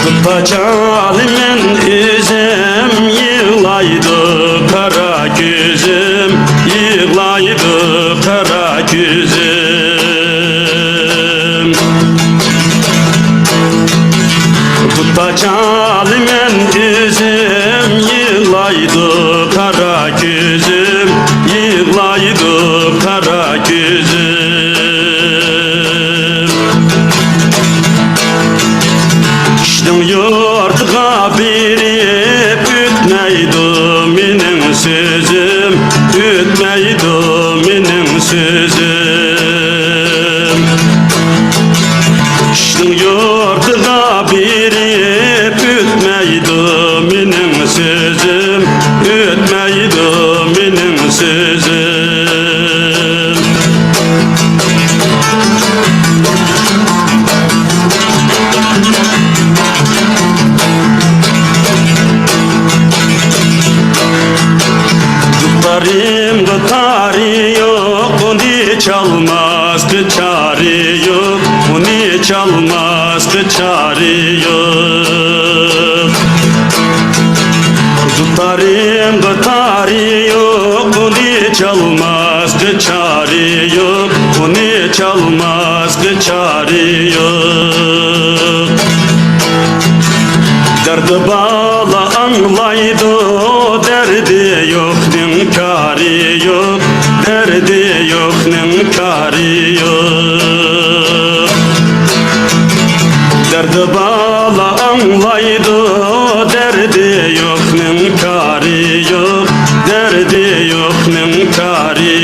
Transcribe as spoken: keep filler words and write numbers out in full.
دۇتارچالىمەن ئۆزۈم، يىغلايدۇ قارا كۆزۈم، يىغلايدۇ قارا كۆزۈم. دۇتارچالىمەن ئۆزۈم، يىغلايدۇ قارا كۆزۈم، يىغلايدۇ قارا كۆزۈم. كىشىنىڭ يۇرتىغا بېرىپ، ئۆتمەيدۇ مېنىڭ سۆزۈم، ئۆتمەيدۇ مېنىڭ سۆزۈم. كىشىنىڭ يۇرتىغا بېرىپ، ئۆتمەيدۇ مېنىڭ سۆزۈم، ئۆتمەيدۇ مېنىڭ سۆزۈم. دۇتارىمغا تارى يوق، ئۇنى چالماسقا چارە يوق، ئۇنى چالماسقا چارە يوق. دۇتارىمغا تارى يوق، ئۇنى چالماسقا چارە يوق، ئۇنى چالماسقا چارە يوق. دەردى بالا ئاڭلايدۇ، دەردى يوقنىڭ كارى يوق، دەردى يوقنىڭ كارى يوق. دەردى بالا ئاڭلايدۇ، دەردى يوقنىڭ كارى يوق، دەردى يوقنىڭ كارى